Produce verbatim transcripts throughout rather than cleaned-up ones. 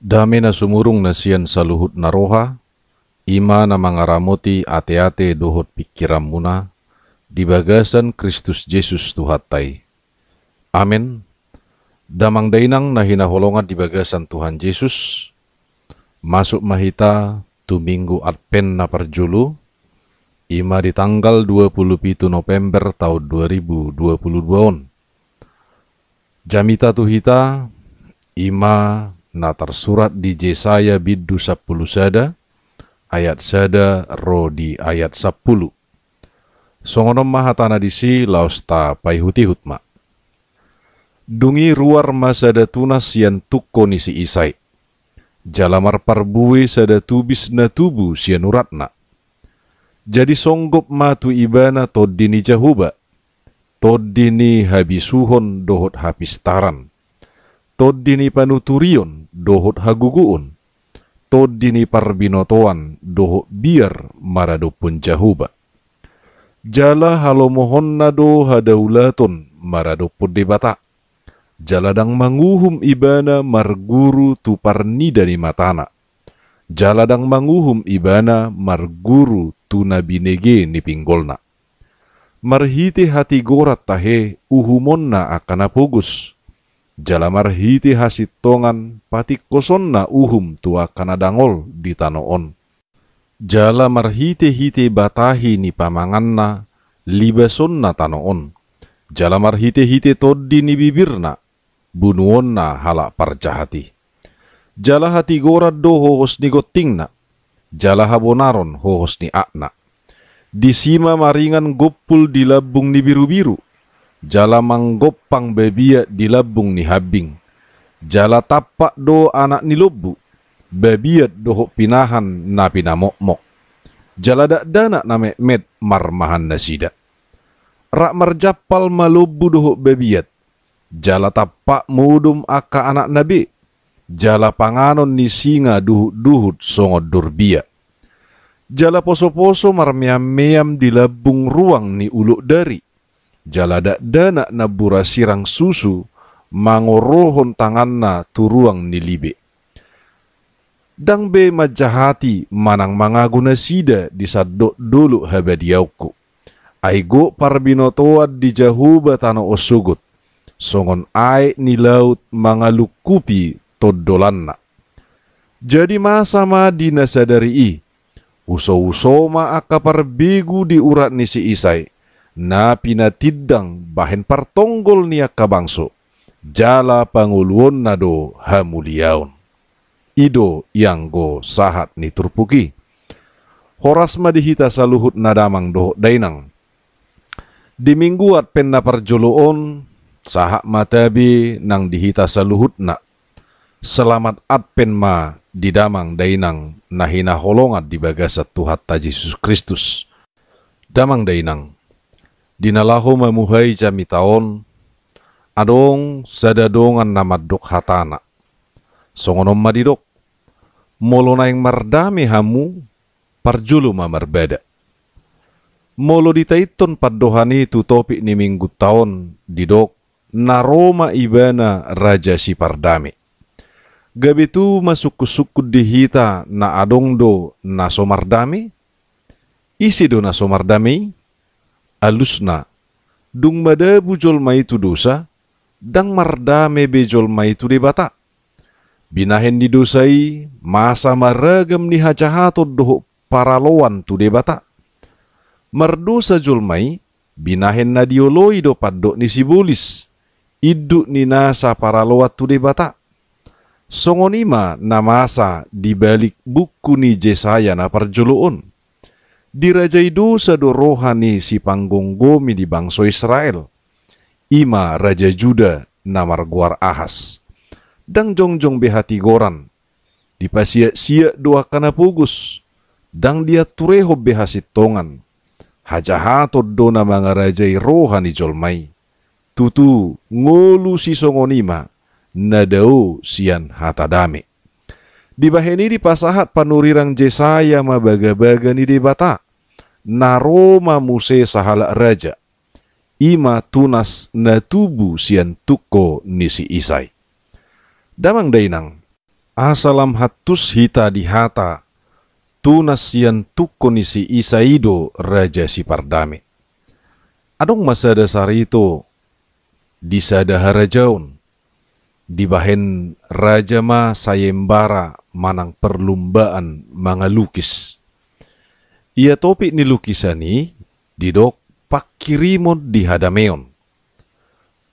Dame na sumurung na sian saluhut na roha, i ma na mangaramoti ateate dohot pingkiranmuna, di bagasan Kristus Jesus Tuhanta i. Amen. Damang dainang na hinaholongan di bagasan Tuhan Jesus, masuk ma hita tu Minggu Advent na parjolo, i ma di tanggal dua puluh pitu November taon dua ribu dua puluh dua on. Jamita tu hita, i ma na tarsurat di Jesaya bindu sampulu sada, ayat sada ro di ayat sampulu. Songon on ma hatana disi, laos tapaihut-ihut ma. Dung i ruar ma sada tunas sian tungko ni si Isai. Jala marparbue sada tubis na tubu sian uratna. Jadi songgop ma tu ibana tondi ni Jahowa, tondi ni habisuhon dohot hapistaran, tondi ni panuturion dohot hagogoon, tondi ni parbinotoan dohot biar maradophon Jahowa. Jala halomohonna do hadaulaton maradophon Debata. Jala ndang manguhum ibana marguru tu parnida ni matana. Jala ndang manguhum ibana marguru tu na binege ni pinggolna. Marhite hatigoran tahe uhumonna angka na pogos. Jala marhite hasintongan patingkosonna uhum tu angka na dangol di tano on. Jala marhite-hite batahi ni pamanganna libasonna tano on. Jala marhite-hite tondi ni bibirna bunuonna halak parjahat i. Jala hatigoran do hohos ni gontingna, jala habonaron hohos ni atna. Disi ma maringan gompul di lambung ni birubiru, jala manggompang babiat di lambung ni hambing. Jala tampak do anak ni lombu, babiat dohot pinahan na pinamokmok. Jala dakdanak na metmet marmahan nasida. Rap marjampal ma lombu dohot babiat, jala tampak modom angka anakna be, jala panganon ni singa duhut-duhut songon dorbia. Jala poso-poso marmeam-meam di lambung ruang ni ulok dari, jala dakdanak nambura sirang susu mangorohon tanganna tu ruang ni libe. Ndang be manjahati manang mangago nasida di sandok dolok habadiaonku. Ai gok parbinotoan di Jahowa tano on sogot, songon aek ni laut mangalungkupi tondolanna. Jadi masa ma di na sadari i, uso-uso ma angka parbegu di urat ni si Isai, na pinatindang bahen partonggol ni angka bangso, jala pangoluonna do hamuliaon. I do ianggo sahat ni turpuk i. Horas ma di hita saluhutna damang dohot dainang. Di Minggu Advent na parjolo on, sahat ma tabe nang di hita saluhutna. Selamat Advent ma di damang dainang na hinaholongan di bagasan Tuhanta Jesus Kristus. Damang dainang, di na laho mamuhai jamita on, adong sada dongan na mandok hatana. Songon on ma didok, molo naeng mardame hamu, parjolo ma marbada. Molo ditaithon pandohan i tu topik ni Minggunta on, didok, na ro ma ibana raja sipardame. Gabe tubu ma sungkun-sungkun di hita na adong do na so mardame? Ise do na so mardame i? Alusna, dung madabu jolma i tu dosa, ndang mardame be jolma i tu Debata. Binahen ni dosa i, masa ma ragam ni hajahaton dohot paraloan tu Debata. Mardosa jolma i, binahen na dioloi do pandok ni sibolis, induk ni nasa paraloan tu Debata. Songon i ma na masa di balik buku ni Jesaya na parjolo on. Dirajai dosa do roha ni sipanggomgomi di bangso Israel, i ma raja Juda na margoar Ahas. Ndang jongjong be hatigoran, dipasiak-siak do angka na pogos, ndang dianturehon be hasintongan. Hajahaton do na mangarajai roha ni jolma i. Tutu, ngolu sisongon i ma na dao sian hata dame. Dibahen i dipasahat panurirang Jesaya ma bagabaga ni Debata, na ro ma muse sahalak raja, i ma tunas na tubu sian tungko ni si Isai. Damang dainang, asa lam hantus hita di hata, tunas sian tungko ni si Isai do raja sipardame. Adong ma sada sarito di sada harajaon, dibahen raja ma sayembara manang parlumbaan mangalukis. Ia topik ni lukisan i didok pangkirimon di hadameon.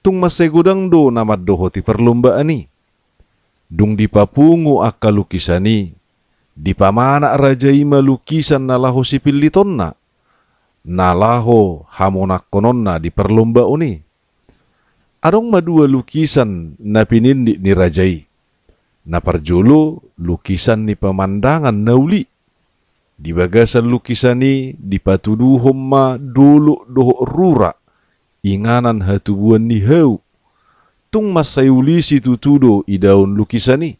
Tung mansai godang do na mandohoti parlumbaan i. Dung dipapungu angka lukisan i, dipamanak raja i ma lukisan na laho sipillitonna, na laho hamonangkononna di parlumbaon i. Adong ma dua lukisan na pinindit ni raja i. Na parjolo lukisan ni pamandangan na uli. Di bagasan lukisan i dipatuduhon ma dolok dohot rura, inganan hatubuan ni hau. Tung mansai ulisi tutu do idaon lukisan i.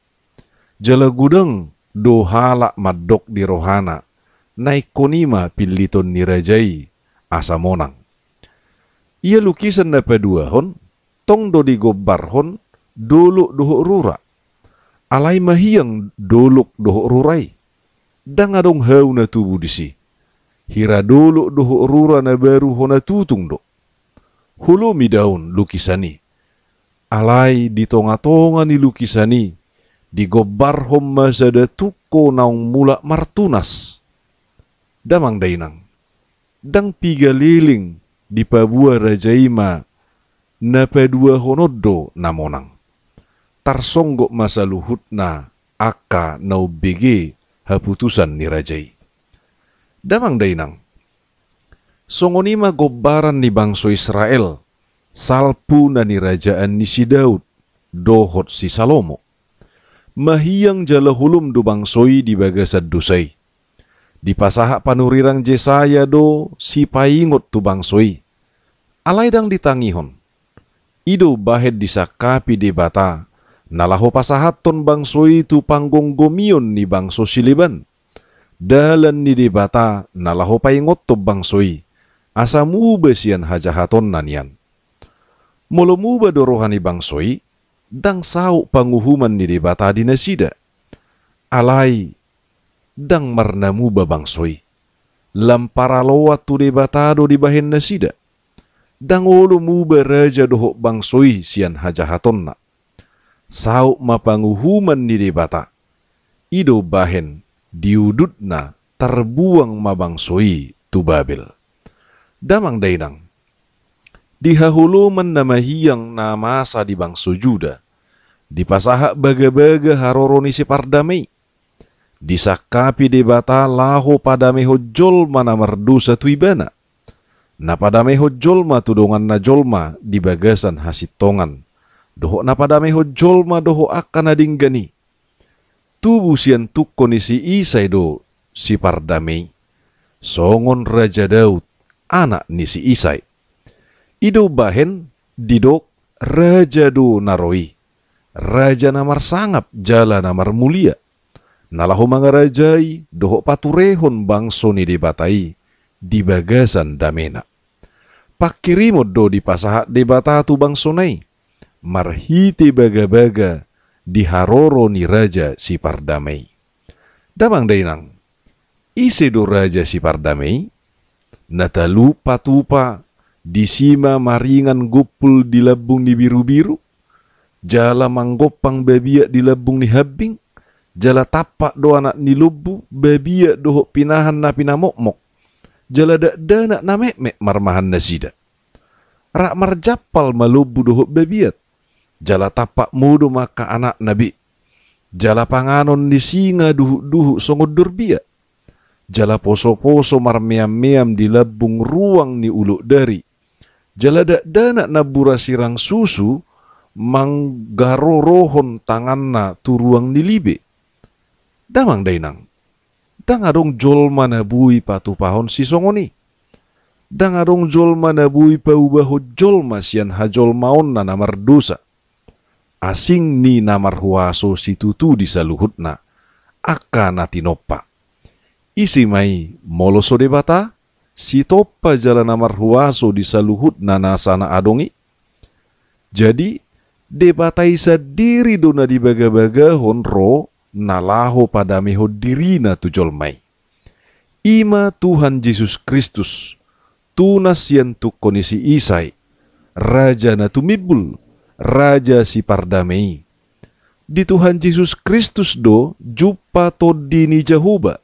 Jala godang do halak mandok di rohana, na ingkon i ma pilliton ni raja i asa monang. Ia lukisan na paduahon, tong do digombarhon dolok dohot rura. Alai mahiang dolok dohot rura i. Ndang adong hau na tubu disi. Hira dolok dohot rura na baru hona tutung do. Holom idaon lukisan i. Alai di tongatonga ni lukisan i, digombarhon ma sada tungko naung mulak martunas. Damang dainang, ndang piga leleng dipaboa raja i ma na paduahon on do na monang. Tarsonggot ma saluhutna angka na umbege haputusan ni raja i. Damang dainang, songon i ma gombaran ni bangso Israel, salpu na nirajaan ni si Daud dohot si Salomo. Mahiang jala holom do bangso i di bagasan dosa i. Dipasahat panurirang Jesaya do sipaingot tu bangso i. Alai ndang ditangihon. I do bahen disangkapi Debata, na laho pasahathon bangso i tu panggomgomion ni bangso sileban. Dalan ni Debata na laho paingothon bangso i, asa muba sian hajahatonna nian. Molo muba do roha ni bangso i, ndang saut panguhuman ni Debata di nasida. Alai ndang marnamuba bangso i. Lam paraloan tu Debata do dibahen nasida. Ndang olo muba raja dohot bangso i sian hajahatonna. Saut ma panguhuman ni Debata. I do bahen diudutna tarbuang ma bangso i tu Babel. Damang dainang, di haholoman na mahiang na masa di bangso Juda, dipasahat bagabaga haroro ni si pardame i. Disangkapi Debata laho padamehon jolma na mardosa tu Ibana. Na padamehon jolma tu donganna jolma di bagasan hasintongan, dohot na padamehon jolma dohot angka na denggan i. Tubu sian tungko ni si Isai do si pardame i, songon raja Daud, anak ni si Isai. I do bahen didok raja do na ro i, raja na marsangap jala na marmulia, na laho mangarajai dohot paturehon bangso ni Debata i di bagasan damena. Pangkirimon do dipasahat Debata tu bangsona i, marhite bagabaga di haroro ni raja si pardame i. Damang dainang, ise do raja si pardame i? Na talup patupa, disi ma maringan gompul di lambung ni birubiru, jala manggompang babiat di lambung ni hambing, jala tampak do anak ni lombu, babiat dohot pinahan na pinamokmok, jala dakdanak na metmet marmahan nasida. Rap marjampal ma lombu dohot babiat, jala tampak modom angka anakna be. Jala panganon ni singa duhutduhut songon dorbiat. Jala posoposo marmeammeam di lambung ruang ni ulok dari. Jala dakdanak na bura sirang susu manggarorohon tanganna tu ruang ni libe. Damang dainang, ndang adong jolma na boi patupahon sisongon i. Ndang adong jolma na boi paubahon jolma sian hajolmaonna na mardosa. asing ni na marhuaso situtu di saluhutna, angka na tinompa. Ise ma i molo so Debata, sitompa jala na marhuaso di saluhut na nasa na adong i? Jadi, Debata i sandiri do na dibagabagahon ro na laho padamehon dirina tu jolma i. I ma Tuhan Jesus Kristus, tunas sian tungko ni si Isai, Raja na tumimbul, Raja sipardame i. Di Tuhan Jesus Kristus do jumpa Tondi ni Jahowa,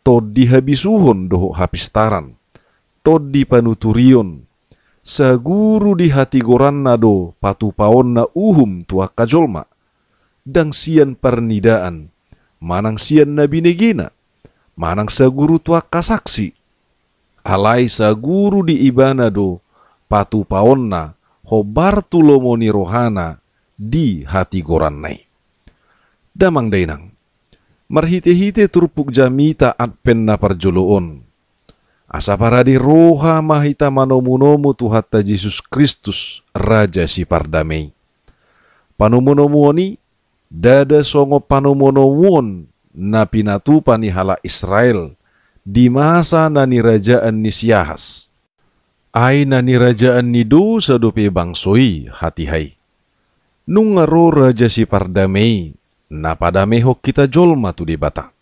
Tondi habisuhon dohot hapistaran, Tondi panuturion, saguru di hatigoranna do patupaonna uhum tu angka jolma, ndang sian parnidaan, manang sian na binegena, manang saguru tu angka saksi. Alai saguru di Ibana do patupaonna hombar tu lomo ni rohana di hatigoranna i. Damang dainang, marhitehite turpuk jamita Advent na parjolo on, asa parade roha ma hita manomunomu Tuhanta Jesus Kristus, Raja sipardame i. Panomunomuon i ndada songon panomunomuon na pinatupa ni halak Israel di masa na nirajaan ni si Ahas. Ai na nirajaan ni dosa dope bangso i hatiha i. Nunga ro Raja sipardame i, na padamehon hita jolma tu Debata.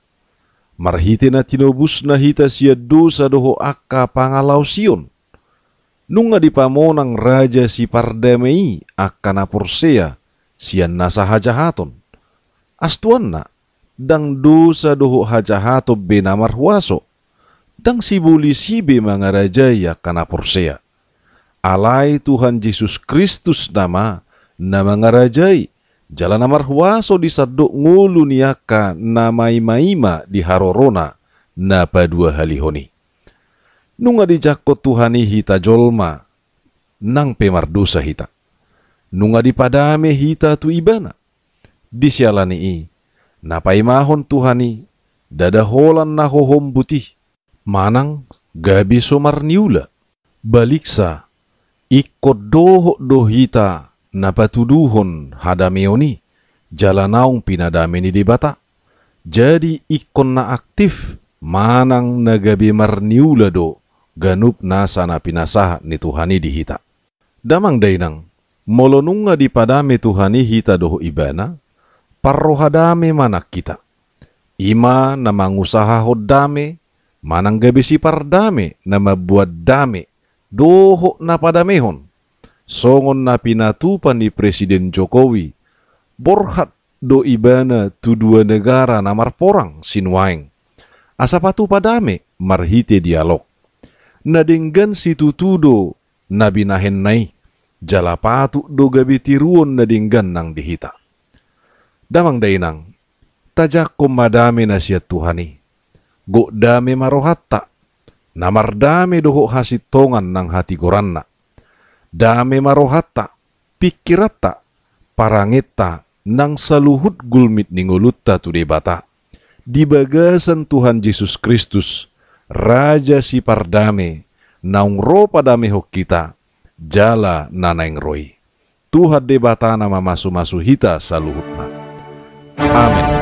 Marhite na tinobusna hita sian dosa dohot angka pangalaosion. Nunga dipamonang Raja sipardame i angka na porsea sian nasa hajahaton. Astuanna, ndang dosa dohot hajahaton be na marhuaso, ndang sibolis i be mangarajai angka na porsea. Alai Tuhan Jesus Kristus nama na mangarajai, jala na marhuaso di sandok ngolu ni angka na maimaima di harorona na paduahalihon i. Nunga dijangkon Tuhan i hita jolma, nang pe mardosa hita. Nunga dipadame hita tu Ibana. Di siala ni i, na paimahon Tuhan i, ndada holan na hohombut i, manang gabe so marniula. Baliksa, ingkon dohot do hita na patuduhon hadameon i, jala naung pinadame ni Debata. Jadi ingkon na aktif, manang na gabe marniula do ganup nasa na pinasahat ni Tuhan i di hita. Damang dainang, molo nunga dipadame Tuhan i hita dohot Ibana, parroha dame ma nang hita. I ma na mangusahahon dame, manang gabe sipardame na mambuat dame, dohot na padamehon. Songon na pinatupa ni Presiden Jokowi, borhat do Ibana tu dua negara na marporang sinuaeng, asa patupa dame marhite dialog. Na denggan situtu do na binahenna i, jala patut do gabe tiruon na denggan nang di hita. Damang dainang, tajangkon ma dame na sian Tuhan i. Gok dame ma rohanta, na mardame dohot hasintongan nang hatigoranna. Dame ma rohanta, pingkiranta, parangenta, nang saluhut gulmit ni ngolunta tu Debata, di bagasan Tuhan Jesus Kristus, Raja sipardame, naung ro padamehon hita, jala na naeng ro i. Tuhan Debata na mamasumasu hita saluhutna. Amen.